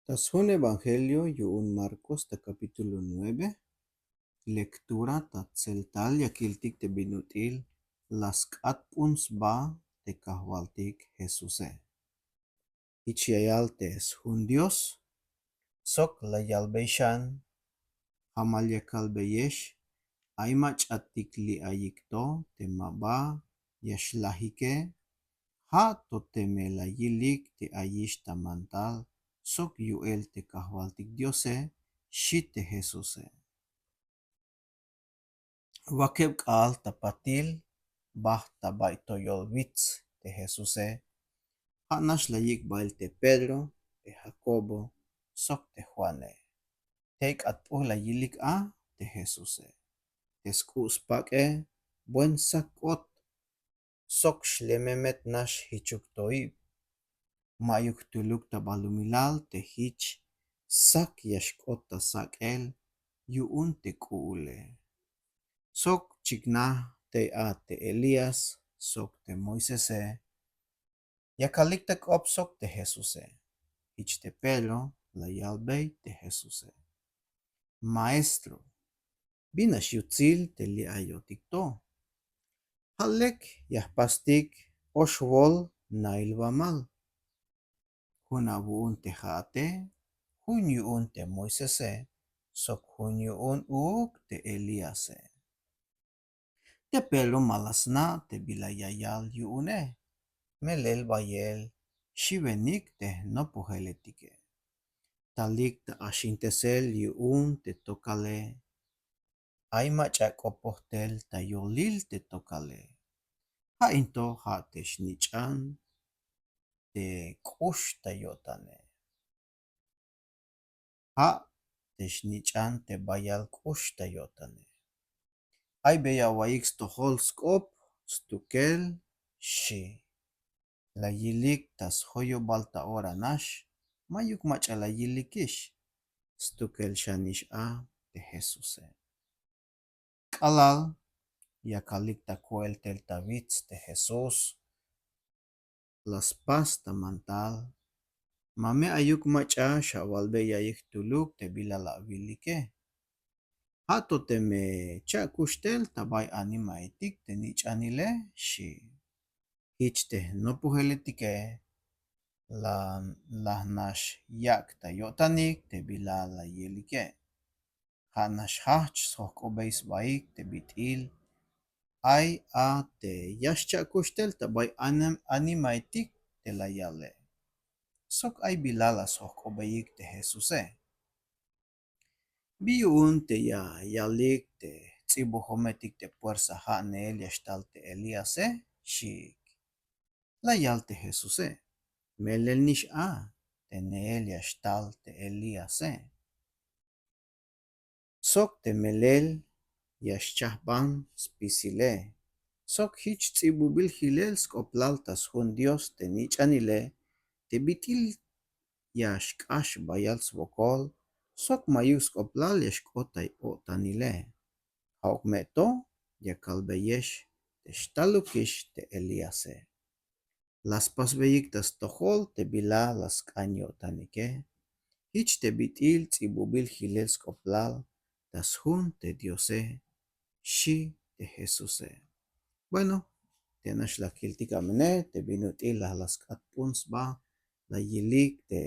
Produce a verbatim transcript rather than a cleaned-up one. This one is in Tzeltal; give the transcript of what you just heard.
Ta sjun evangelio yu'un Marcos ta capítulo nueve. Lectura ta tsel tal ya kiltik te bin ut'il la sk'at p'un sba te Kajwaltik Jesuse. Jich ya yal te sjun Dios sok la yalbey xan: Jamal ya kalbeyex, ay mach'atik li' ayik to te ma ba ya xlajike, ja' to teme la yilik te ayix ta mantal sok yu'el te Kajwaltik Diose, xi te Jesuse. Wakeb k'aal ta patil bajt ta bay toyol wits te Jesuse, ja' nax la yik' bael te Pedro, te Jacobo sok te Juane. Tey k'at p'uj la yilik a te Jesuse. Te sk'u' spak'e buen sak k'ot sok xlememet nax jichuk toib. Ma'yuk jtuluk ta balumilal te jich sak ya xk'ot ta sak'el yu'un te k'u'ule. Sok chiknaj tey a te Elías sok te Moisese ya kalik ta k'op sok te Jesuse. Jich te Pedro la yalbey te Jesuse: Maestro, bin nax yutsil te li' ayotik to. Ja' lek ya jpastik oxwol nail wamal. Jun awu'un te ja'ate, jun yu'un te Moisese, sok jun yu'un uuk te Elíase. Te Pedro ma la sna' te bila ya yal yu'une, melel bayel xiwenik te jnopojeletike. Talik ta axintesel yu'un te tokale, ay mach'a k'opoj tel ta yolil te tokale. Ja' in to ja' te xnich'an te k'ux ta yo'tane. Ja' te xnich'an te bayal k'ux ta yo'tane. Ay beya awa'yik stojol sk'op stukel, xi. La yilik ta sjoyobal ta ora nax, ma'yuk mach'a la yilikix, stukel xanix a te Jesuse. K'alal ya kalik ta ko'el tel ta wits te Jesús, la spas ta mantal: Ma me ayuk mach'a xawalbey yaiyik jtuluk te bila la awilike. Ja' to teme cha'kuxtel ta bay animaetik te nich'anile, xi. Jich te jnopojeletike la, la nax yak' ta yo'tanik te bila la yilike. Ja' nax jajch' sjojk'obey sbaik te bit'il ay a te ya xcha'kuxtel ta bay anim-, animaetik te la yale. Sok ay bila la sjojk'obeyik te Jesuse. Bi yu'un te ya yalik te jts'ibujometik te puersa ja' neel ya xtal te Elíase, xiik. La yal te Jesuse: Melel nix a te neel ya xtal te Elíase. Sok te melel ya xchajban spisile. Sok jich ts'ibubil jilel sk'oplal ta sjun Dios te nich'anile te bit'il ya xk'ax bayal swokol sok ma'yuk sk'oplal ya xk'ot ta o'tanile. Ja'uk me to ya kalbeyex te xtalukix te Elíase. La spasbeyik ta stojol te bila la sk'an yo'tanike. Jich te bit'il ts'ibubil jilel sk'oplal ta sjun te Diose, xi te Jesuse. Bueno, te nax la kiltik amene te bin ut'il la, la sk'at p'un sba la yilik te